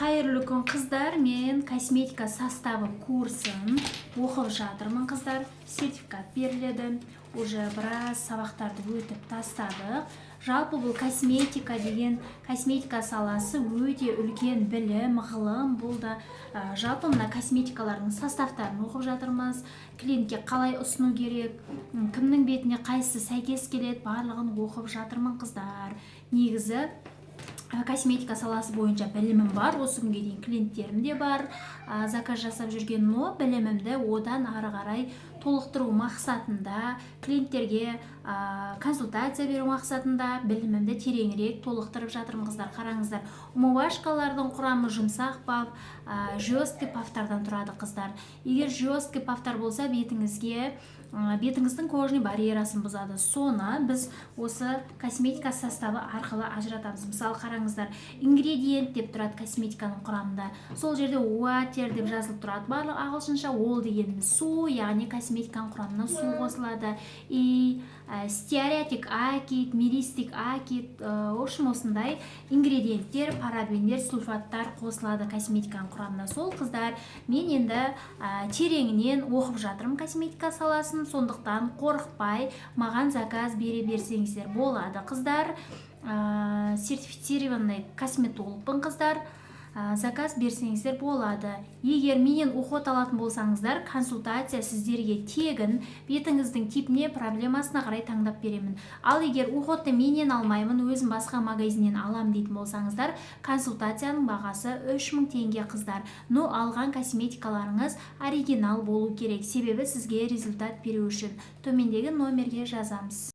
Қайырлы күн, қыздар! Мен косметика составы курсын оқып жатырмын, қыздар. Сертификат беріледі. Уже біраз сабақтарды өтіп тастадық. Жалпы, бұл косметика деген, косметика саласы өте үлкен білім, ғылым. Бұл да жалпы мына косметикалардың составтарын оқып жатырмыз. Клиентке қалай ұсыну керек, кімнің бетіне қайсысы сәйкес келеді, барлығын оқып жатырмын, қыздар. Негізі косметика саласы бойынша білімім бар, осы күнге дейін клиенттерім де бар, заказ жасап жүрген. Но білімімді одан ары қарай толықтыру мақсатында, клиенттерге консультация беру мақсатында білімімді тереңірек толықтырып жатырмын. Қыздар, қараңыздар, умывашкалардың құрамы жұмсақ ПАВ, жесткий ПАВтардан тұрады, қыздар. Егер жесткий ПАВтар болса, бетіңізге, бетіңіздің кожный барьерасын бұзады. Соны біз осы косметика составы арқылы ажыратамыз. Мысалы, қараңыздар, ингредиент деп тұрады косметиканың құрамында. Сол жерде water деп жазылып тұрады, барлығы ағылшынша. Ол дегеніміз су, яғни косметиканың құрамына су қосылады. И stearic acid, myristic acid, в общем, осындай ингредиенттер, парабендер, сульфаттар қосылады косметиканың құрамына. Сол, қыздар, мен енді тереңінен оқып жатырмын косметика саласын. Сондықтан қорықпай маған заказ бере берсеңіздер болады, қыздар. Сертифицированный косметологпын, қыздар. Заказ берсеңіздер болады. Егер менен уход алатын болсаңыздар, консультация сіздерге тегін, бетіңіздің типіне, проблемасына қарай таңдап беремін. Ал егер уходты менен алмаймын, өзім басқа магазиннен алам дейтін болсаңыздар, консультацияның бағасы 3000 теңге, қыздар. Но алған косметикаларыңыз оригинал болу керек, себебі сізге результат беру үшін. Төмендегі номерге жазамыз.